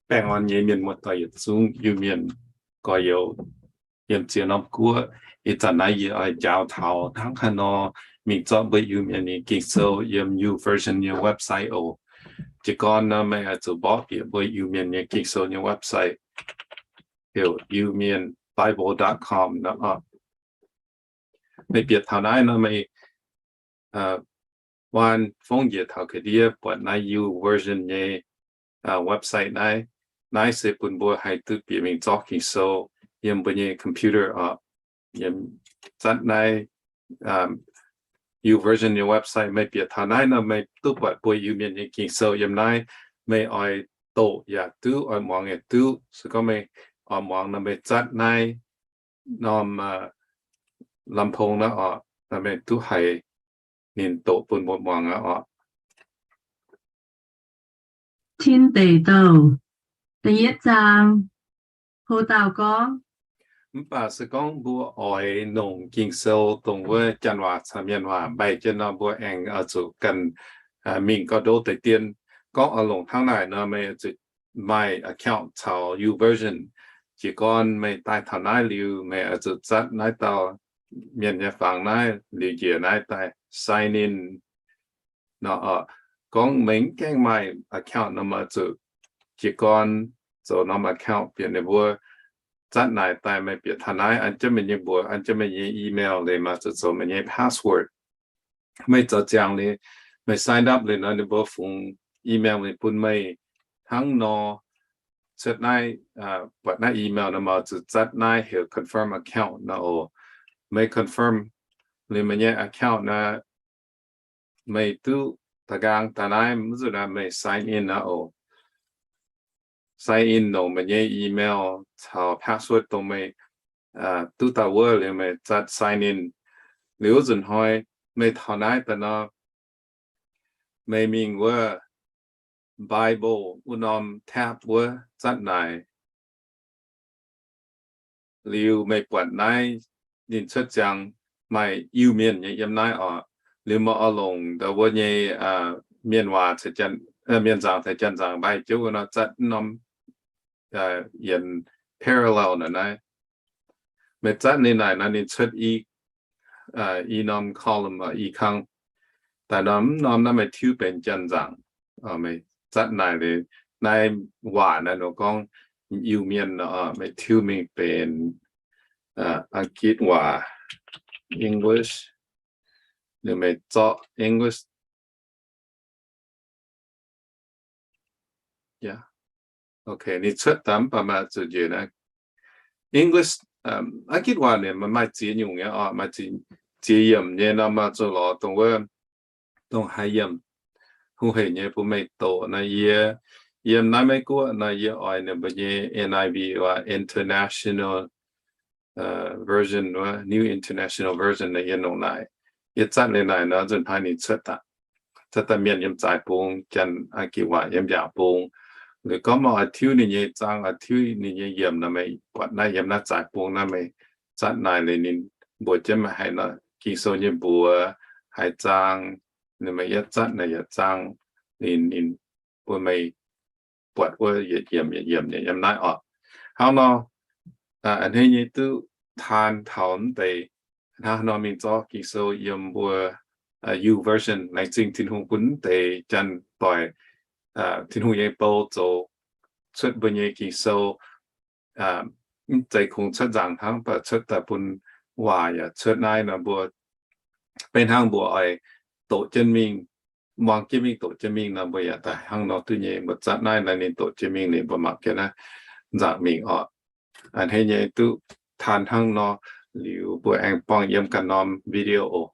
Baengh orn nyei mienh muoz-doic yietc zungv, Iu-Mienh gorx-youz yiem ziex norm guoqv. Ih zanc naaiv yie oix njaaux taux hnangv haaix nor mingh zorqv mbuo Iu-Mienh nyei Ging-Sou yiem YouVersion nyei website oc. Jiez gorn nor meih oix zuqc mborqv bieqc mbuo Iu-Mienh nyei Ging-Sou nyei website, heuc iumienbible dot com nor oc. Meih bieqc taux naaiv nor meih waan fongv njiec taux ga'ndiev buatc naaiv YouVersion nyei website naaiv. Naaiv se bun mbuo haih duqv bieqc mingh zorqv Ging-Sou yiem mbuo nyei computer oc. Yiem zatv naaiv YouVersion nyei website, meih bieqc taux naaiv nor meih duqv buatc mbuo Iu-Mienh nyei Ging-Sou yiem naaiv. Meih oix doqc yaac duqv, oix muangx yaac duqv. Se gorngv meih oix muangx nor meih zatv naaiv norm ลำโพง naaiv oc, meih duqv haiz ninh doqc bun mbuo muangx aqv oc. Tin Deic Douh da'yietv zaang, hlo dauh gorngv, mv baac se gorngv mbuo oix longc Ging-Sou dongh wuov janx waac caux mienh waac mbaih jienv nor, mbuo aengx oix zuqc ganh mingh gauh ndo deix dien. Gorngv oix longc hnangv naaic nor, meih oix zuqc maaih account caux YouVersion. Jiez gorn meih daaih taux naaiv liuz, meih oix zuqc zatv naaiv dauh mienh nyei fangx naaiv liuz njiec naaiv daaih sign in nor. Gorngv meih mv gaengh maaih account nor, meih oix zuqc jiez gorn zoux norm account bieqc ninh mbuo. Zatv naaic daaih meih bieqc taux naaiv an jienv meih nyei mbuox, an jienv meih nyei email liuz, meih zuqc zoux meih nyei password. Meih zoux ziangx liuz, meih sign up liuz nor, ninh mbuo fungx email liuz bun meih hnangv nor. Cuotv naaiv, buatc naaiv email nor, meih zuqc zatv naaiv heuc confirm account nor oc. Meih confirm liuz meih nyei account nor, meih duqv da'nqaang daaih naaiv, mv zuqc naaiv meih sign in nor oc. Sign in nongc meih nyei email caux password dongh meih duqv daaih wuov liuz, meih zatv sign in. Liuz wuov nzunc hnoi meih taux naaiv daaih nor, meih mingh wuov Bible wuov norm tab wuov zatv naaic. Liuz meih buatc naaiv ninh cuotv ziangx maaih Iu-Mienh nyei yiem naaiv oc. Liuz meih oix longc ndau wuov nyei mienh waac, mienh nzaangc caux janx nzaangc mbaih jienv wuov nor, zatv norm yienc parallel naaiv. Meih zatv ninh naaic nor, ninh cuotv i norm column, i kang. Daaih norm, mv norm naaiv meih tiuv benx janx nzaangc. Meih zatv naaic liuz, naaiv waac naaiv nor gorngv Iu-Mienh nor, meih tiuv mingh benx Aa^gitv waac, English. Liuz meih zorqv English. Ninh cuotv daaih mv baac maaih zuqc njiec naaiv English, Aa^gitv waac ninh maaih ziex nyungc nyei oc, maaih ziex yiemc nyei nor, maaih zuqc lorz dongh wuov, dongh haaix yiemc hungh heic nyei bun meih doqc nor. Yie yiem naaiv Meiv Guoqv nor, yie oix ninh mbuo nyei N I V, International Version wuov, New International Version nor, yie longc naaic. Yie zatv liuz naaic nor, nzunc hnoi ninh cuotv daaih, cuotv daaih mienh yiem zaaix bung, janx Aa^gitv waac yiem mbiaauc bung. Liuz gorngv meih oix tiuv ninh nyei zaang, oix tiuv ninh nyei yiemc nor, meih buatc naaiv yiem naaiv zaaix bung naaiv, meih zatv naaic liuz ninh mbuox jienv meih haaix nor Ging-Sou nyei mbuox, haaix zaang, liuz meih yietv zatv naaic yietc zaang, ninh, ninh bun meih buatc wuov yietc yiemc yietc yiemc nyei yiem naaiv oc. Hnangv nor, a'hneiv nyei duqv taan taux mv deix hnangv haaix nor mingh zorqv Ging-Sou yiem mbuo YouVersion. Laengz zingh Tin-Hungh bun mv deix janx-doic Tin-Hungh nyei bou zoux cuotv mbuo nyei Ging-Sou. Mv zeiz kungx cuotv nzaangc hnangv, mv baac cuotv daaih bun waac yaac cuotv naaiv nor, mbuo beiv hnangv mbuo oix doqc jienv mingh, muangx jienv mingh, doqc jienv mingh nor, mbuo yaac daaih hnangv nor duqv nyei. Mbuo zatv naaiv naaiv ninh doqc jienv mingh liuz, mbuo mangc jienv naaiv nzaangc mingh oc. A'hneiv nyei duqv taan hnangv nor. Liuz mbuo aengx buangh yiem ganh norm video oc.